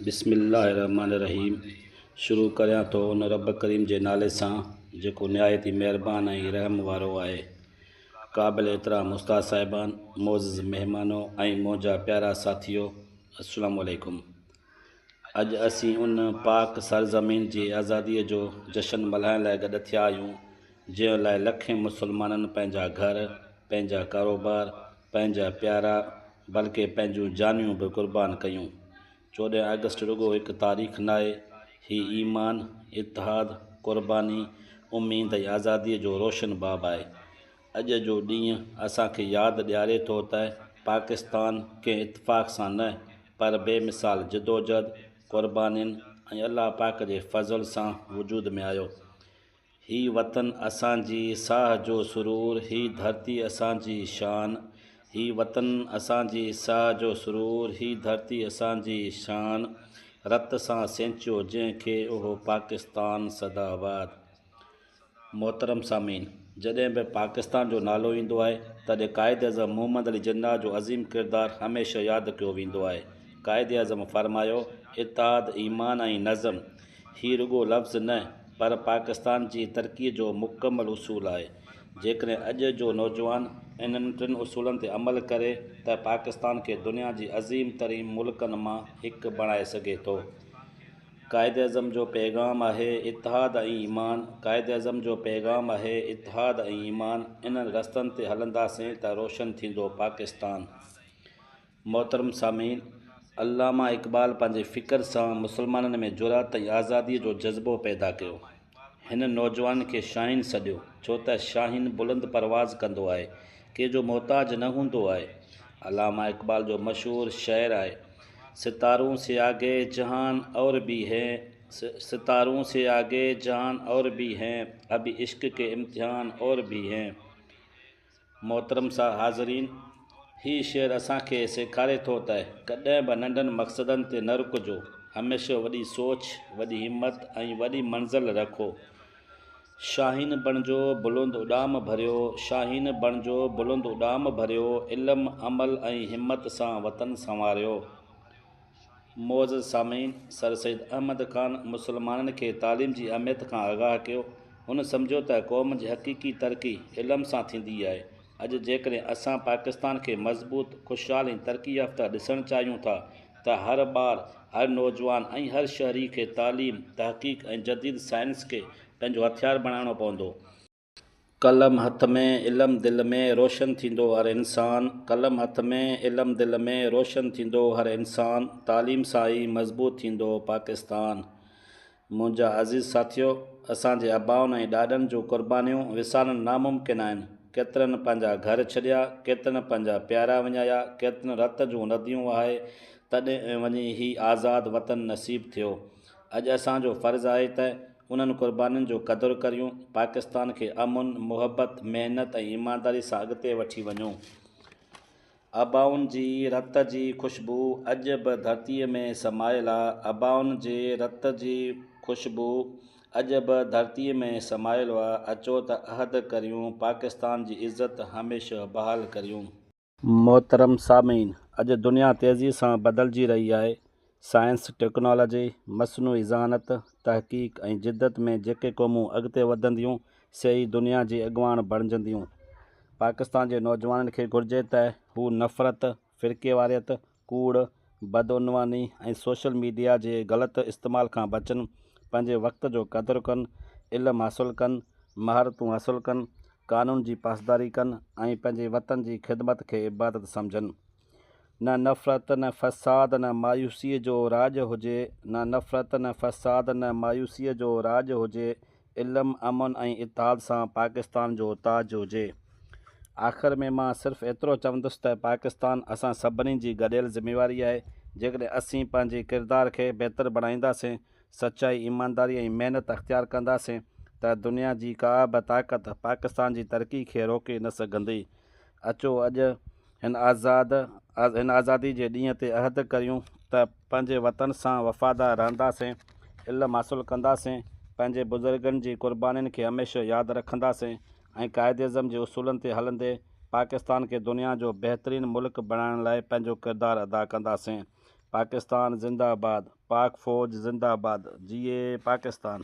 بسم الله الرحمٰن الرحيم شروع ڪريان ٿو ان رب ڪريم جي نالي سان جيڪو نهايت ئي مهربان ۽ رحم وارو آهي. قابل احترام استاد صاحبان، معزز مهمانو ۽ منهنجا پيارا ساٿيو السلام عليڪم. اڄ اسين ان پاڪ سرزمين جي آزاديء جو جشن ملهائڻ لاء گڏ ٿيا آهيون جنهن لاء لکين مسلمانن پنهنجا گهر، پنهنجا ڪاروبار، پنهنجا پيارا بلڪه پنهنجون جانيون به قربان ڪيون. 14 آگسٽ رڳو هڪ تاريخ ناهي، هي ايمان، اتحاد، قرباني، اميد ۽ آزاديء جو روشن باب آهي. اڄ جو ڏينهن اسان کي ياد ڏياري ٿو ته پاڪستان ڪنهن اتفاق سان نه پر بي مثال جدوجهد، قربانين ۽ الله پاڪ جي فضل سان وجود ۾ آيو. هي وطن اسان جي ساهه جو سرور، هي ڌرتي اسان جي شان. هي وطن اسان جي ساهه جو سرور، هي ڌرتي اسان جي شان. رت سان سينچيو جنهن کي اهو پاڪستان سدا آباد. محترم سامعين! جڏهن به پاڪستان جو نالو ايندو آهي، تڏهن قائداعظم محمد علي جناح جو عظيم ڪردار هميشه ياد ڪيو ويندو آهي. قائداعظم فرمايو، اتحاد، ايمان ۽ نظم. هي رڳو لفظ نه پر پاڪستان جي ترقي جو مڪمل اصول آهي. جيڪڏهن اڄ جو نوجوان انهن ٽن اصولن تي عمل ڪري ته پاڪستان کي دنيا جي عظيم ترين ملڪن مان هڪ بڻائي سگهي ٿو. قائداعظم جو پيغام آهي اتحاد ۽ ايمان، قائداعظم جو پيغام آهي اتحاد ۽ ايمان، انهن رستن تي هلنداسين ته روشن ٿيندو پاڪستان. محترم سامعين! علامه اقبال پنهنجي فڪر سان مسلمانن ۾ جرئت ۽ آزاديء جو جذبو پيدا ڪيو. هن نوجوانن کي شاهين سڏيو، ڇو ته شاهين بلند پرواز ڪندو آهي، ڪنهن جو محتاج نه هوندو آهي. علامه اقبال جو مشهور شعر آهي، ستارون سي آگي جهان اور ڀي هين، ستارون سي آگي جهان اور ڀي هين، ابهي عشق ڪي امتحان اور ڀي هين. محترم سا حاضرين! هي شعر اسان کي سيکاري ٿو ته ڪڏهن به ننڍن مقصدن تي نه رڪجو، هميشه وڏي سوچ، وڏي همت ۽ وڏي منزل رکو. شاهين بڻجو بلند اڏام ڀريو، شاهين بڻجو بلند اڏام ڀريو، علم، عمل ۽ همت سان وطن سنواريو. معزز سامعين! سر سيد احمد خان مسلمانن کي تعليم جي اهميت کان آگاهه ڪيو. هن سمجهيو ته قوم جي حقيقي ترقي علم سان ٿيندي آهي. اڄ جيڪڏهن اسان پاڪستان کي مضبوط، خوشحال ۽ ترقي يافته ڏسڻ چاهيون ٿا ته هر ٻار، هر نوجوان ۽ هر شهري کي تعليم، تحقيق ۽ جديد سائنس کي پنهنجو هٿيار بڻائڻو پوندو. قلم هٿ ۾، علم دل ۾، روشن ٿيندو هر انسان. قلم هٿ ۾، علم دل ۾، روشن ٿيندو هر انسان. تعليم سان ئي مضبوط ٿيندو پاڪستان. منهنجا عزيز ساٿيو! اسان جي ابائن ۽ ڏاڏن جون قربانيون وسارڻ ناممڪن آهن. ڪيترن پنهنجا گهر ڇڏيا، ڪيترن پنهنجا پيارا وڃايا، ڪيترن رت جون نديون وهائي، تڏهن وڃي هي آزاد وطن نصيب ٿيو. اڄ اسان جو فرض آهي ته انهن قربانين جو قدر ڪريون، پاڪستان کي امن، محبت، محنت ۽ ايمانداري سان اڳتي وٺي وڃون. ابائن جي رت جي خوشبو اڄ به ڌرتيء ۾ سمايل آ، ابائن جي رت جي خوشبو اڄ به ڌرتيء ۾ سمايل آ، اچو ته عهد ڪريون، پاڪستان جي عزت هميشه بحال ڪريون. محترم سامعين! اڄ دنيا تيزيء سان بدلجي رهي آهي. سائنس، ٽيڪنالاجي، مصنوعي ذهانت، تحقيق ۽ جدت ۾ جيڪي قومون اڳتي وڌنديون، سي ئي دنيا جي اڳواڻ بڻجنديون. پاڪستان جي نوجوانن کي گهرجي ته هو نفرت، فرقيواريت، ڪوڙ، بدعنواني ۽ سوشل ميڊيا جي غلط استعمال کان بچن، پنهنجي وقت جو قدر ڪن، علم حاصل ڪن، مهارتون حاصل ڪن، قانون جي پاسداري ڪن ۽ پنهنجي وطن جي خدمت کي عبادت سمجهن. نه نفرت نه فساد نه مايوسيء جو راڄ هجي، نه نفرت نه فساد نه مايوسيء جو راڄ هجي، علم، امن ۽ اتحاد سان پاڪستان جو تاج هجي. آخر ۾ مان صرف ايترو چوندس ته پاڪستان اسان سڀني جي گڏيل ذميواري آهي، جيڪڏهن اسين پنهنجي ڪردار کي بهتر بڻائينداسين، سچائي، ايمانداري ۽ محنت اختيار ڪنداسين ته دنيا جي ڪا به طاقت پاڪستان جي ترقي کي روڪي نه سگهندي. اچو اڄ هن آزاد هن آزادي جي ڏينهن تي عهد ڪريون ته پنهنجي وطن سان وفادار رهنداسين، علم حاصل ڪنداسين، پنهنجي بزرگن جي قربانين کي هميشه ياد رکنداسين ۽ قائداعظم جي اصولن تي هلندي پاڪستان کي دنيا جو بهترين ملڪ بڻائڻ لاء پنهنجو ڪردار ادا ڪنداسين. پاڪستان زنده آباد، پاڪ فوج زنده آباد، جيئي پاڪستان.